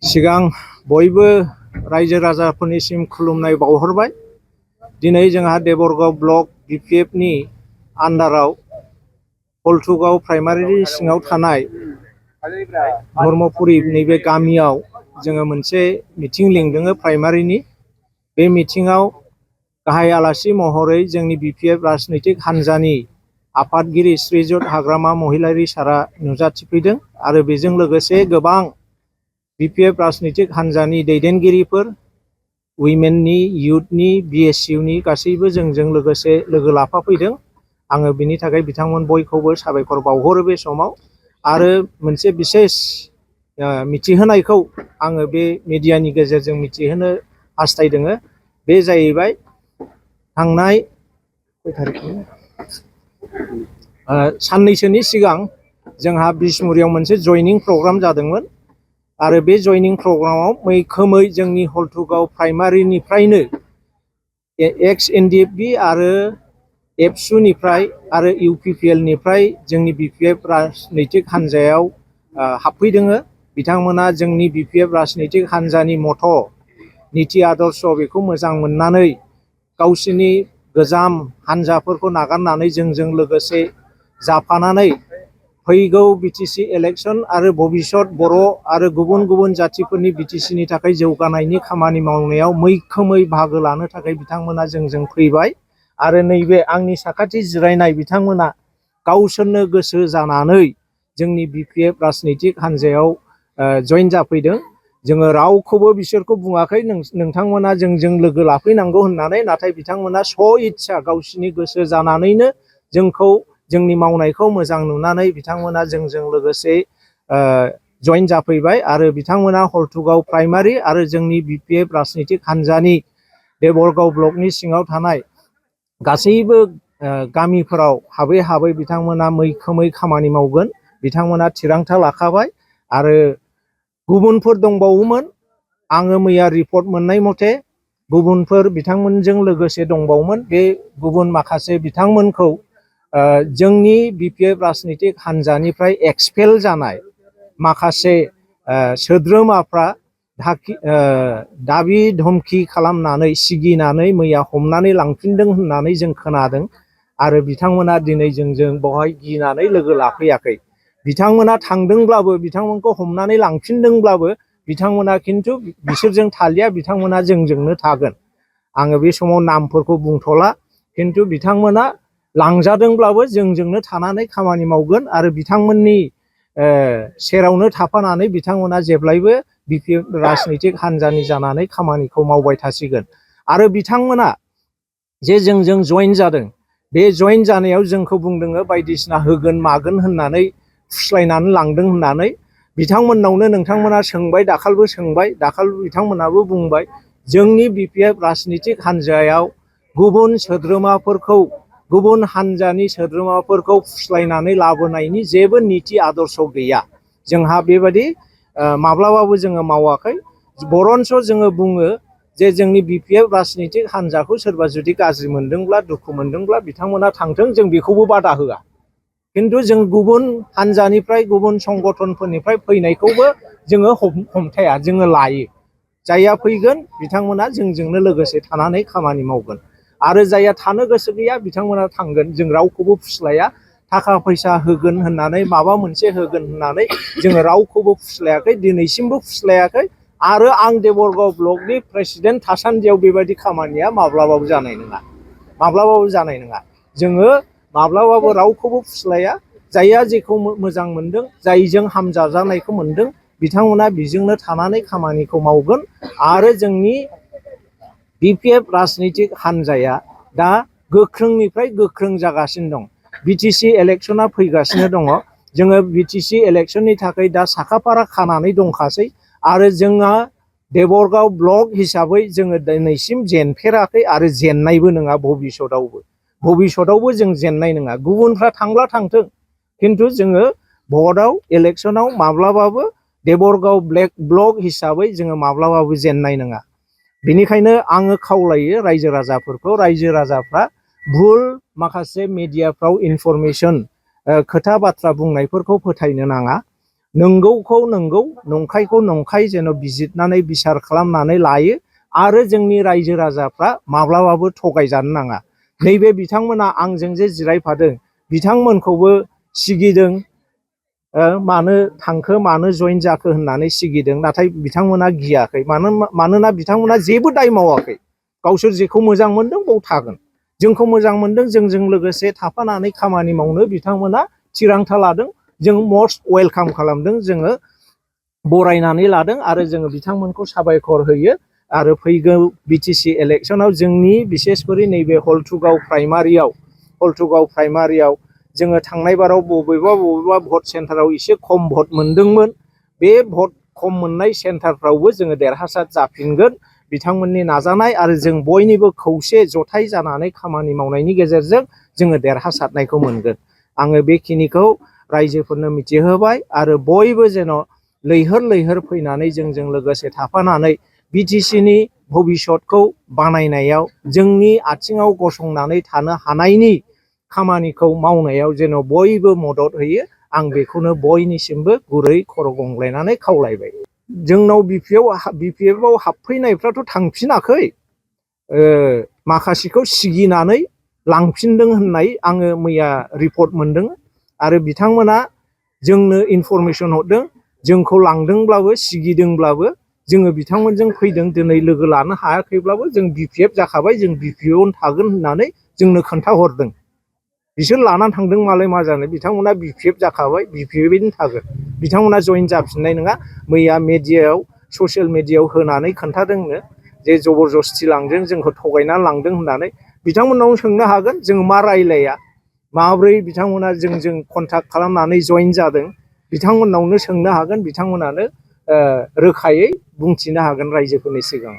सिगां बयबो रायजो राजाफोरनिसिम खुलुमनाय बावहरबाय। दिनै जोंहा देबरगाव ब्लक बिपिएफनि आन्डाराव हलथुगाव प्राइमारिनि सिङाव थानाय धर्मपुरी नैबे गामियाव जोङो मोनसे मिटिं लिंदों प्राइमारिनि। बे मिटिङाव गाहाय आलासि महरै जोंनि बिपिएफ राजनैतिक हान्जानि आफादगिरि श्रीजुत हाग्रामा महिलारी सारा नुजाथिफैदों आरो बेजों लोगोसे गोबां बिपिएफ राजनैतिक हान्जानि दैदेनगिरिफोर, उइमेननि, इयुथनि, बिएसइउनि गासैबो जोंजों लोगोसे लोगो लाफाफैदों। आङो बिनि थाखाय बिथांमोन बयखौबो साबायखर बावहरो बे समाव। आरो मोनसे बिसेस मिथिहोनायखौ आङो बे मिडियानि गेजेरजों मिथिहोनो हास्थायदों। बे जाहैबाय थांनाय साननैसोनि सिगां जोंहा बिसमुरियाव मोनसे जयनिं प्रग्राम जादोंमोन आरो बे जयनिं प्रग्रामाव मैखोमै जोंनि हलथुगाव प्राइमारिनिफ्रायनो एक्स एनडिएफबि आरो एबसुनिफ्राय आरो इउपिपिएलनिफ्राय जोंनि बिपिएफ राजनैतिक हान्जायाव हाबफैदों। बिथांमोना जोंनि बिपिएफ राजनैतिक हान्जानि मथ' नीति आदर्श बेखौ मोजां मोननानै गावसिनि गोजाम हान्जाफोरखौ नागारनानै जोंजों लोगोसे जाफानानै फैगौ बिटिसि इलेक्सन आरो भबिष्यत बर' आरो गुबुन गुबुन जातिफोरनि बिटिसिनि थाखाय जौगानायनि खामानि मावनायाव मैखोमै बाहागो लानो थाखाय बिथांमोना जोंजों फैबाय। आरो नैबे आंनि साखाथि जिरायनाय बिथांमोना गावसोरनो गोसो जानानै जोंनि बिपिएफ राजनैतिक हान्जायाव जइन जाफैदों। जोङो रावखौबो बिसोरखौ बुङाखै नोंथांमोना जोंजों लोगो लाफैनांगौ होननानै, नाथाय बिथांमोना इच्छा गावसिनि गोसो जानानैनो जोंखौ जोंनि मावनायखौ मोजां नुनानै बिथांमोना जोंजों लोगोसे जइन जाफैबाय। आरो बिथांमोना हलथुगाव प्राइमारि आरो जोंनि बिपिएफ राजनैतिक हान्जानि देबरगाव ब्लकनि सिङाव थानाय गासैबो गामिफोराव हाबै हाबै बिथांमोना मैखोमै खामानि मावगोन। बिथांमोना थिरांथा लाखाबाय। आरो गुबुनफोर दंबावोमोन, आङो मैया रिपर्ट मोननाय मथे गुबुनफोर बिथांमोनजों लोगोसे दंबावोमोन। बे गुबुन माखासे बिथांमोनखौ जोंनि बिपिएफ राजनैतिक हान्जानिफ्राय एक्सपेल जानाय माखासे सोद्रोमाफ्रा दाबि धमखि खालामनानै सिगिनानै मैया हमनानै लांफिनदों होननानै जों खोनादों। आरो बिथांमोना दिनै जोंजों बेवहाय गिनानै लोगो लाफैयाखै। बिथांमोना थांदोंब्लाबो, बिथांमोनखौ हमनानै लांफिनदोंब्लाबो बिथांमोना खिन्थु बिसोरजों थालिया, बिथांमोना जोंजोंनो थागोन। आङो बे समाव नामफोरखौ बुंथ'ला, खिन्थु बिथांमोना लांजादोंब्लाबो जोंजोंनो थानानै खामानि मावगोन आरो बिथांमोननि सेरावनो थाफानानै बिथांमोना जेब्लायबो बिपिएफ राजनैतिक हान्जानि जानानै खामानिखौ मावबाय थासिगोन। आरो बिथांमोना जे जोंजों जइन जादों, बे जइन जानायाव जोंखौ बुंदों बायदिसिना होगोन मागोन होननानै फुस्लायनानै लांदों होननानै। बिथांमोननावनो नोंथांमोना सोंबाय, दाखालिबो सोंबाय, दाखालिबो बिथांमोनाबो बुंबाय जोंनि बिपिएफ राजनैतिक हान्जायाव गुबुन सोद्रोमाफोरखौ, गुबुन हान्जानि सोद्रोमाफोरखौ फुस्लायनानै लाबोनायनि जेबो नीति आदर्श गैया। जोंहा बेबायदि माब्लाबाबो जोङो मावाखै। बरन्स जोङो बुङो जे जोंनि बिपिएफ राजनैतिक हान्जाखौ सोरबा जुदि गाज्रि मोनदोंब्ला, दुखु मोनदोंब्ला बिथांमोना थांथों, जों बेखौबो बादा होआ। खिन्थु जों गुबुन हान्जानिफ्राय, गुबुन संगठनफोरनिफ्राय फैनायखौबो जोङो हमथाया, जोङो लायो। जायहा फैगोन बिथांमोना जोंजोंनो लोगोसे थानानै खामानि मावगोन। आरो जायहा थानो गोसो गैया बिथांमोना थांगोन। जों रावखौबो फुस्लाया। थाखा फैसा होगोन होननानै, माबा मोनसे होगोन होननानै जोङो रावखौबो फुस्लायाखै, दिनैसिमबो फुस्लायाखै। आरो आं देबरगाव ब्लकनि प्रेसिडेन्ट थासान्दियाव बेबायदि खामानिया माब्लाबाबो जानाय नङा, माब्लाबाबो जानाय नङा। जोङो माब्लाबाबो रावखौबो फुस्लाया। जायहा जेखौ मोजां मोनदों, जायजों हामजाजानायखौ मोनदों, बिथांमोना बेजोंनो थानानै खामानिखौ मावगोन। आरो जोंनि बिपिएफ राजनैतिक हान्जाया दा गोख्रोंनिफ्राय गोख्रों जागासिनो दं। बिटिसि इलेक्सना फैगासिनो दङ। जोङो बिटिसि इलेक्सननि थाखाय दा साखाफारा खानानै दंखासै। आरो जोंहा देबरगाव ब्लक हिसाबै जोङो दिनैसिम जेनफेराखै आरो जेननायबो नङा। भबिष्यतआवबो जों जेननाय नङा। गुबुनफ्रा थांब्ला थांथों, खिन्थु जोङो भटआव, इलेक्सनाव माब्लाबाबो देबरगाव ब्लक हिसाबै जोङो माब्लाबाबो जेननाय नङा। बेनिखायनो आङो खावलायो रायजो राजाफोरखौ, रायजो राजाफ्रा भुल माखासे मिडियाफ्राव इनफरमेसन, खोथा बाथ्रा बुंनायफोरखौ फोथायनो नाङा। नंगौखौ नंगौ नंखायखौ नंखाय जेन' बिजिरनानै बिसार खालामनानै लायो आरो जोंनि रायजो राजाफ्रा माब्लाबाबो थगायजानो नाङा। नैबे बिथांमोना आंजों जे जिरायफादों बिथांमोनखौबो सिगिदों, मानो थांखो मानो जइन जाखो होननानै सिगिदों, नाथाय बिथांमोना गियाखै। मानोना बिथांमोना जेबो दाय मावाखै। गावसोर जेखौ मोजां मोनदों बाव थागोन। जोंखौ मोजां मोनदों, जोंजों लोगोसे थाफानानै खामानि मावनो बिथांमोना थिरांथा लादों। जों मस्ट वेलकाम खालामदों, जोङो बरायनानै लादों आरो जोङो बिथांमोनखौ साबायखर होयो। आरो फैगौ बिटिसि इलेक्सनाव जोंनि बिसेसकरि नैबे हलथुगाव प्राइमारियाव जोङो थांनाय बाराव बबेबा भट सेन्टाराव एसे खम भट मोनदोंमोन। बे भट खम मोननाय सेन्टारफ्रावबो जोङो देरहासार जाफिनगोन। बिथांमोननि नाजानाय आरो जों बयनिबो खौसे जथाय जानानै खामानि मावनायनि गेजेरजों जोङो देरहासारनायखौ मोनगोन। आङो बेखिनिखौ रायजोफोरनो मिथिहोबाय आरो बयबो जेन' लैहोर लैहोर फैनानै जोंजों लोगोसे थाफानानै बिटिसिनि भबिसतखौ बानायनायाव जोंनि आथिङाव गसंनानै थानो हानायनि खामानिखौ मावनायाव जेन' बयबो मदद होयो। आं बेखौनो बयनिसिमबो गुरै खर' गंग्लायनानै खावलायबाय। जोंनाव बिपिएफआव हाबफैनायफ्राथ' थांफिनाखै, माखासेखौ सिगिनानै लांफिनदों होननाय आङो मैया रिपर्ट मोनदों। आरो बिथांमोना जोंनो इनफरमेसन हरदों, जोंखौ लांदोंब्लाबो सिगिदोंब्लाबो जोङो बिथांमोनजों फैदों, दिनै लोगो लानो हायाखैब्लाबो जों बिपिएफ जाखाबाय, जों बिपिएफआवनो थागोन होननानै जोंनो खोन्थाहरदों। बिसोर लानानै थांदों मालाय मा जानो, बिथांमोना बिपिएफ जाखाबाय, बिपिएफयैनो थागोन, बिथांमोना जइन जाफिननाय नङा। मैया मेडियायाव ससियेल मिडियायाव होनानै खोन्थादोंनो जे जबरदस्ति लांदों, जोंखौ थगायनानै लांदों होननानै। बिथांमोननावनो सोंनो हागोन, जों मा रायलाया, माब्रै बिथांमोना जोंजों कन्टाक्ट खालामनानै जइन जादों, बिथांमोननावनो सोंनो हागोन। बिथांमोनानो रोखायै बुंथिनो हागोन रायजोफोरनि सिगाङाव।